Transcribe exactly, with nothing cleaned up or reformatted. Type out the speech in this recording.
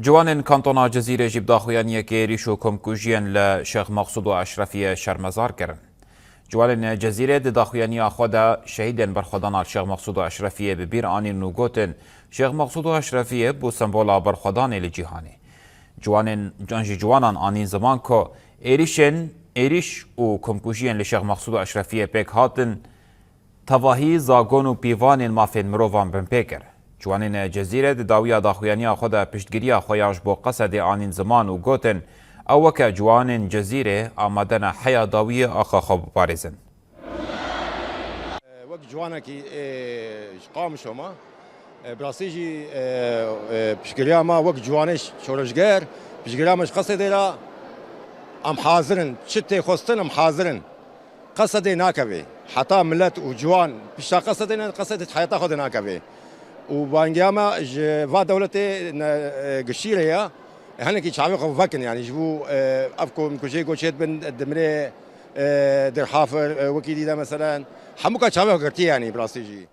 Ciwanên Kantona Cizîrê jî bi daxuyaniyekê êrîş û komkujiyên li Şêx Maqsûd û Eşrefiyê şermezar kirin. Ciwanên Cizîrê di daxuyaniya xwe de şehîdên berxwedana li Şêx Maqsûd û Eşrefiyê bi bîr anîn û gotin, Şêx Maqsûd û Eşrefiyê bû sembola berxwedanê li cîhanê. Ciwanên, an jî ciwanan anîn ziman ku êrîşên, êrîş û komkujiyên li Şêx Maqsûd û Eşrefiyê pêk hatin, tevahî zagon û pîvanên mafên mirovan binpê kir. Ciwanên Cizîrê di dawiya daxuyaniya xwe de piştgiriya xwe ya ji bo Qesedê anîn ziman û gotin, ew weke ciwanên Cizîrê amade ne heya dawiyê axa xwe biparêzin. Wek ciwanekî ê, ji Qamişo me, e, bi rastî jî e, e, piştgiriya me wek ciwanê şoreşger, piştgiriya me ji Qesedê re em hazir in. Çi tê xwestin em hazir in. Qesedê nakeve. Heta milet û ciwan pişta Qesedê ne, Qesedê heyata xwe de nakeve. Û bangiya me ji va dewletê ne, e, giştî re ye. Hinekî çavê xwe vekin, yanî ji bo, e, ev ku min kujê goçêt bin, dimrê, e, dirhafir, e, wekî dî de meselen. Hemûka çavê xwe girtiye, yanî bi rastî jî.